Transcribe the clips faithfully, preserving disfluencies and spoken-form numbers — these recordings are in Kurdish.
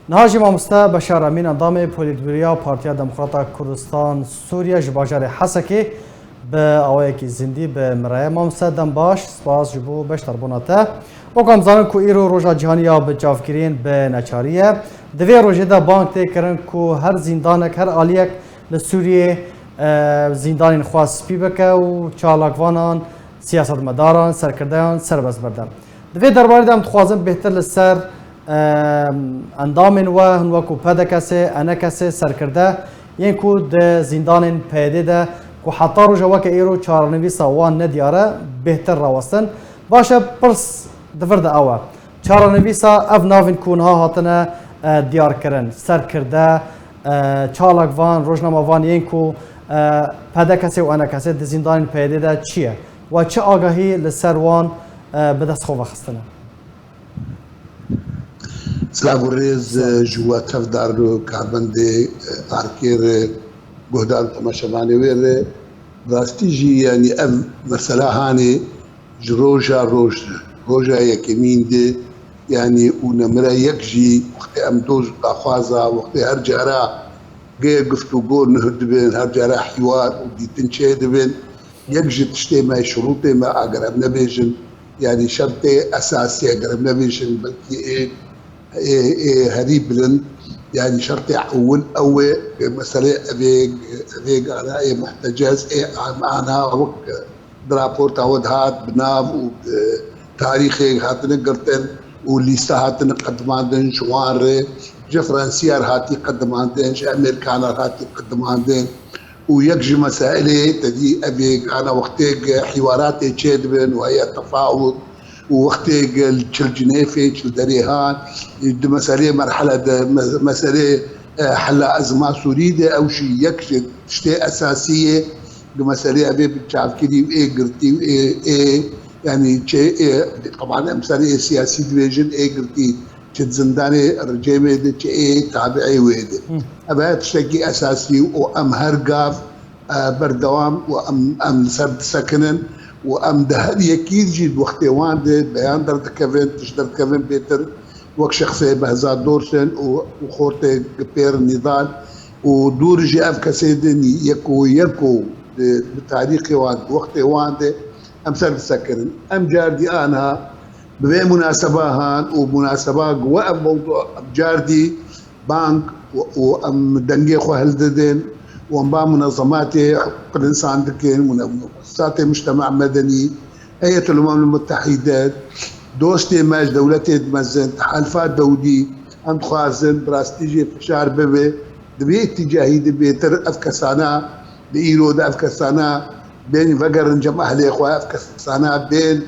Niha jî mamoste Beşar Emîn, endamê Polîtbûroya Partiya Demokrata Kurdistan Sûriye ji bajarê Hesekê, bi awayekî zindî bi min re ye. Mamoste, dem baş, spas ji bo beşdarbûna te. Wek em zanin ku îro roja cîhanî ya bi çavkiriyên bi neçarî ye. Di vê rojê de bang tê kirin ku her zîndanek, her aliyek li Sûriyê, e, zîndanên xwe spî bike û çalakvanan, siyasetmedaran, serkirdeyan serbest berde. Di vê derbarê de em dixwazin bêhtir li ser, e, endamên we, hin wekû P D K S, E N K S, serkirde yên ku di zîndanên P Y D de ku heta roja weke îro çarenivîsa wan nediyar e, bêhtir rawestin. Baş e, pirs di vir de ew e. Çarenivîsa ev navên ku niha hatine, e, diyarkirin, serkirde, e, çalakvan, rojnamevan yên ku, e, P D K S û E N K S di zîndanên P Y D de çi ye? We çi agahî li ser wan, e, bi dest xwe vexistine? Silav û rêz, e, ji we tevdar û karbendê, e, arkê re, guhdar û temaşevanê wê re. Rastî jî, yanî ev mesela hanê ji roja roj, roja yekemîn de, yanî û nemire yek jî wextê em doz û daxwaza, wextê her cara gê guftûgo nuh dibin, her cara hîwar û dîtin çê dibin. Yek ji tiştê me, şirûtê me, eger em nebêjin, yanî şertê esasî, eger em nebêjin, belkî ê, ê, ê herî bilind, yanî şertê ewil ew ê, meselê evê, evê gana ê muhtecez, ê an-, ana wek di raporta we de hat, bi nav û bi tarîxê hatine girtin û lîste hatine qedimandin ji wan re, ji Fransîya re hatî qedimandin, ji Amerîkan re hatî qedimandin û yek ji mesailê tedî ev ê ana wextê hîwaratê çêdibin û heye tefawut û wextê li çil Cinêfê, çil derê han, di meselê merhele de, me-, meselê, e, hela ezma Sûrî de ew jî yek ji tiştê esasî ye. Di meselê ev ê bi çavkirî û ê girtî û ê, ê, yanî çê ê, teban em serê ê siyasî dibêjin, ê girtî çi di zindanê rejîmê de, çi ê tabiê wê de. Hı. Ev her tiştekî esasî û em her gav, e, berdewam û em, em li ser disekinin û em di her yekî jî di wextê wan de beyan derdikevin, tişt derdikevin bêtir wek şexsê Behzad Dorsin û, û xortê Gipêr Nîdal û dûr ji ev kesê din yeko yeko di, bi tarîxê wan, di wextê wan de em ser disekinin. Em cardî aniha bi vê munaseba han û munaseba we ev mewdu em cardî bang û, û em dengê xwe hildidin û em ba munezematê hiqûqil însan dikin, mune-, muessesatê mujtema medenî, Heyetulumem Mutehîde, dostê me ji dewletê mezin, Tehalfa Dewlî, em dixwazin bi rastî jî fişar bibe, di vê îtîcahî de bêtir ev kesana, di îro de ev kesana bên vegerin cem ehlê xwe, ev kesana bên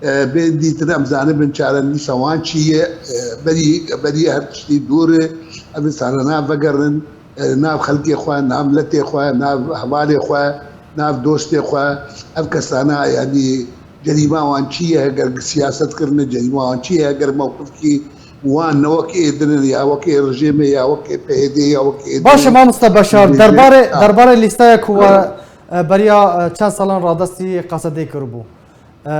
e, bên dîtin em zanibin çarenivîsa wan çi ye, e, berî, berî her tiştî dûr e, ev însanan vegerin, e, nav xelkê xwe, nav miletê xwe, nav hevalê xwe, nav dostê xwe, ev kesana, yanî cerîma wan çi ye, heger siyaset kirine, cerîma wan çi ye, heger mewqifkî wan ne wek ê din in, ya wek ê rejîmê, ya wek ê P Y D, ya wek ê Baş e, din in. Mamoste Beşar, Dibêje, derbarê, ha. Derbarê lîsteya ku we, e, beriya, e, çend salan radestî Qesedê kiribû. E,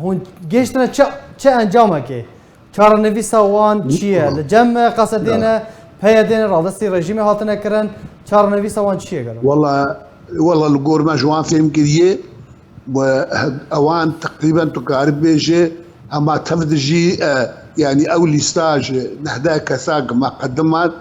hûn gêştine çi, çi encamekê? Çarenivîsa wan çi ye? Li cem Qesedê ne, P Y D ne, radestî rejîmê hatine kirin. Çarenivîsa wan çi ye gelo? Wala, wala li gor me ji wan fêm kiriye, we, ewan teqrîben tu karî bêje, hema tev dijî, e, yanî ew lîsta ji nehdeh kesa ku me qediman,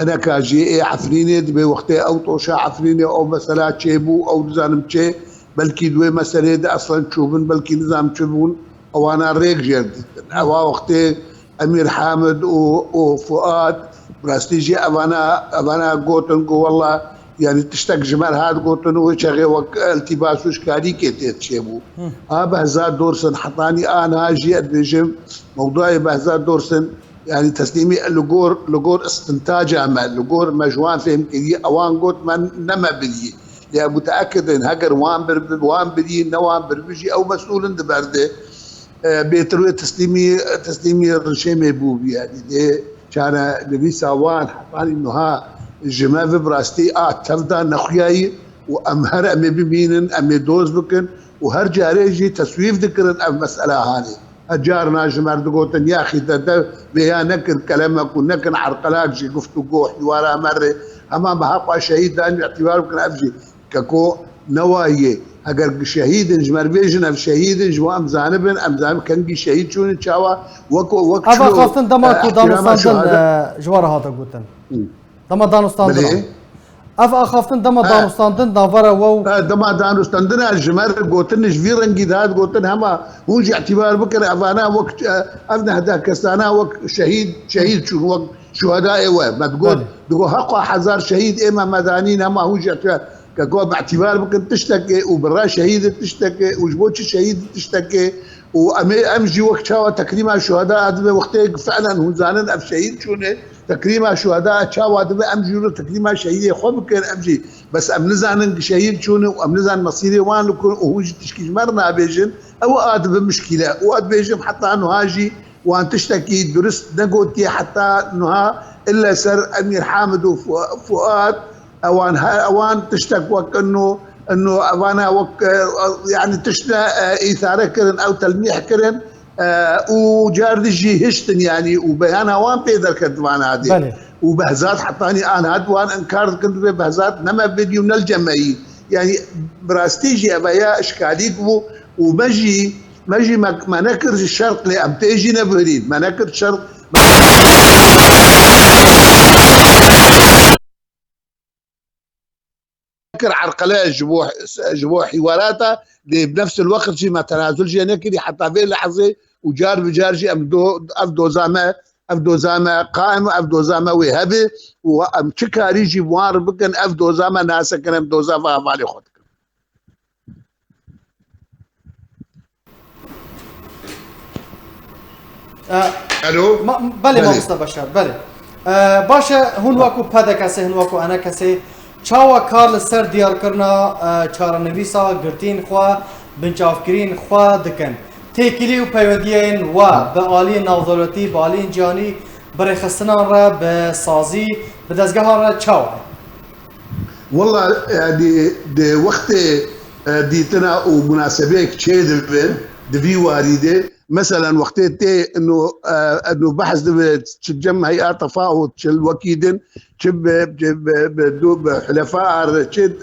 hineka jî ê Efrînê, dibê wextê ew toşa Efrînê, ew mesela çêbû, ew dizanim çê, belkî di wê meselê de eslen çûbin, belkî nizam çûbûn, ewana rêk jêr dîtin. Ewa wextê Emîr Hamid û, û Fuad, bi rastî jî evana, evana gotin ku wella, yanî tiştek ji me re hat gotin û çaxê wek iltîbas û şkarîkê tê çêbû. Hı. A Behzad Dorsin, hetanî aniha jî ez dibêjim, mewduyê Behzad Dorsin, yanî teslîmî li gor, li gor istintaca me, li gor me ji wan fêm kirî, ewan got me ne me birî. Lê em muteekid in, heger wan bir bi, wan birî, ne wan bir bi jî ew mesûl in di ber de. E, bêtir wê teslîmî, teslîmî rejîmê bûbû, yanî lê çarenivîsa wan hetanî niha ji me ve bi rastî a tev de nexuyayî û em her em ê bimînin, em ê doz bikin û her carê jî teswîf dikirin ev mesela hanê. Carna ji me digotin, ya xî te de vêya nekin, kelemek û nekin erqelak jî guftûgo hîwara me rê. Hema me heqa şehîdan îtîbar bikin, ev jî keko newayiyê. Eger şehîd in, ji me re bêjin, ev şehîd in, ji bo em zanibin, em zanibin kengî şehîd çûnin, çawa, wek, wek Ev çilo, axaftin dema e, ku ihtirama danûstandin, şuhada. e, ji we re hate gotin. Hı. Dema danûstandina. Belê. Ev axaftin dema He. danûstandin navbera we û He, dema danûstandina ji me re gotin, ji vî rengî dihat gotin, hema hûn jî îtîbar bikin, evana wek, e, ev nehdeh kesana wek şehîd, şehîd çûn, wek şuhedayê we. Me digot, Belê. digot, heqa hezar şehîd ê me medanîn, hema hûn jî îtîbar. Keko, em îtîbar bikin tiştekê û birra şehîd tiştekê û ji bo çi şehîd tiştekê û em ê, em jî wek çawa tekrîma şuheda dibe wextê fi'len hûn zanin ev şehîd çûne, tekrîma şuheda çawa dibe, em jî wilo tekrîma şehîdê xwe bikin, em jî bes em nizanin ki şehîd çûne û em nizanin mesîrê wan li ku û hûn jî tişkî ji me re nabêjin, ew a dibe mişkîle û a dibêjim heta nuha jî wan tiştekî durist negotiye heta nuha, ille ser Emîr Hamid û Fu-, Fuad, ewan he-, ewan tiştek wek ino, ino evana wek, e, yani tiştine, e, îsare kirin, ew telmîh kirin, e, û car di jî hiştin yani û beyana wan pê derket vana dê. Belê. Û Behzat hetanî an hat wan inkar dikin, dibê Behzat ne me bidî û ne li cem me yî. Yani bi rastî jî ev ya işkalîk bû û me jî, me jî me, me nekir şert lê em tê jî nebihirîn. Me nekir şert, me nekir erqele ji bo, ji bo hîwarata, lê bi nefs el wext jî me tenazul jê nekirî heta vê lehzê û car bi car jî em do-, ev doza me, ev doza me qaim, ev doza me wê hebe û em çi karî jî bi wan re bikin, ev doza me nasekin, em doza va hevalê xwe dikin. E, Alo? ma-, belê, Belê. Mamoste Beşar, belê. E, baş e, hûn wekû P D K S, hûn wekû E N K S, çawa kar li ser diyarkirina, e, çarenivîsa girtiyên xwe, binçavkiriyên xwe dikin? Têkilî û peywendiyên we bi aliyên navdewletî, bi aliyên cîhanî, bi rêxistinan re, bi sazî, bi dezgehan re çawa ye? Wela, e, di, di wextê, e, dîtina û munasebeyek çêdibin, di vî warî de, meselen, wextê tê ino, e, ino behs dibe, çi cem hey'a tefawut, çi li wekî din, çi bi, çi bi, bi, du, bi hulefa re, çi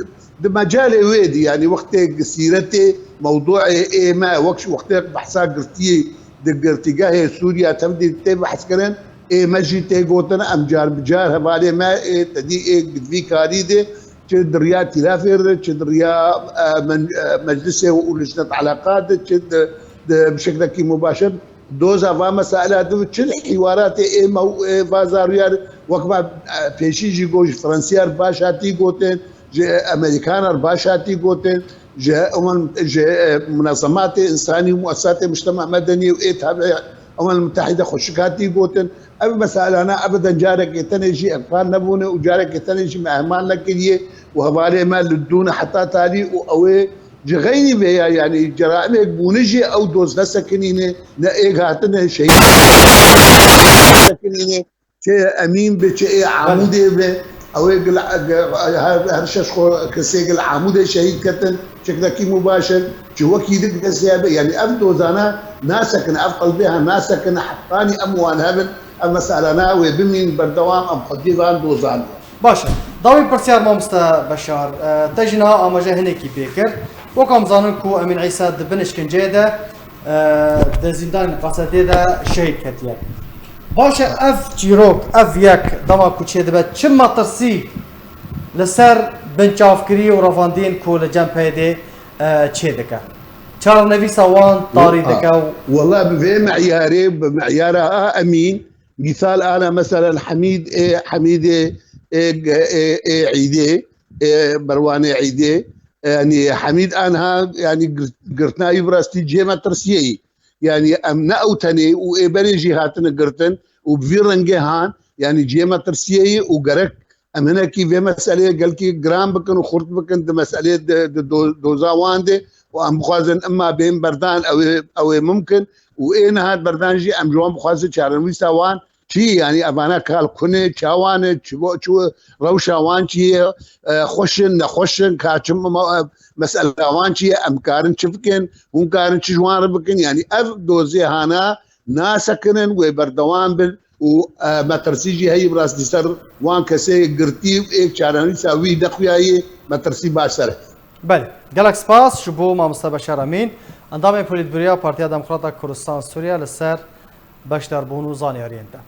di mecalê wê de, yani wextê sîretê, mewduê ê me, wek wextê behsa girtiyê di girtîgehê Sûriya tevdî tê behs kirin, ê me jî tê gotin, em car bi car hevalê me ê tedî ê di vî karî de, çi di riya tîlafê re, çi di riya, e, men-, e, meclisê û lijnet eleqat de, çi di, di bi şeklekî mubaşir doza va mesela de, çi hîwaratê ê me û ê va zarûyar wek me, e, pêşî jî got, ji Fransiyar baş hatî gotin, ji Amerikanar baş hatî gotin, ji Umem, ji, e, munezematê însanî û muessesatê mujtema medenî û ê tabi Umem Mutehîde xweşik hatî gotin. Ev meselana ebeden carekê tenê jî enkar nebûne û carekê tenê jî me ehmal nekiriye û hevalê me li dûne heta talî û ew ê ji xeynî vê ya, yanî ceraimek bûne jî ew doz nesekinîne, ne êg hatine şehîd sekinîne. Çi Emîn be, çi ê Belê. Amûdê be, ew ê gil, her, her şeş xwe kesê gil Amûdê şehîd ketin, şeklekî mubaşir, çi wekî dik destê be. Yani ev dozana nasekine, ev qelbê ha nasekine, heqanî em wan hebin, ev meselana wê bimîn berdewam, em xwediyê van dozan. Baş e. Dawî pirsyar, mamoste Beşar, e, te jî niha amaje hinekî pê kir. Wek em zanin ku Emîn Îsa di bin işkenceyê de, e, di zîndanên Qasedê de şehîd ketiye. Baş e, ev çîrok, ev yek dema ku çêdibe, çi metirsî li ser binçavkirî û revandiyên ku li cem PYDê, e, çêdike? Çarenivîsa wan tarî dike û Wela bi vê meyarê, bi meyara a Emîn, mîsal ana meselen Hemîd ê, Hemîdê ê, ê, ê Îdê, ê Berwanê Îdê, yani Hemîd anha, yani gir-, girtina wî bi rastî cê metirsiyê yî. Yani em ne ew tenê û ê berê jî hatine girtin û bi vî rengê han, yani cê metirsiyê yî û gerek em hinekî vê meseleyê gelkî giran bikin û xurt bikin di meseleyê di, di do-, doza wan de û em bixwazin imma bên berdan ew ê, ew ê mimkin û ê nehat berdan jî em ji wan bixwazin çarenivîsa wan Çi, yanî evana kal ku ne, çawa ne, çi bo, çi rewşa wan çi ye, e, xweş in, nexweş in, ka çi ma-, e, mesela wan çi ye, em karin çi bikin, hûn karin çi ji wan re bikin, yanî ev dozê hana nasekirin, wê berdewam bin û, e, metirsî jî heyî bi rastî ser wan kesê girtî û ê çarenivîsa wî nexuyayî metirsî baş ser. Belê, gelek spas ji bo mamoste Beşar Emîn, endamê Polîtbûroya Partiya Demokrata Kurdistan Sûriye li ser beşdarbûn û zanyariyên te.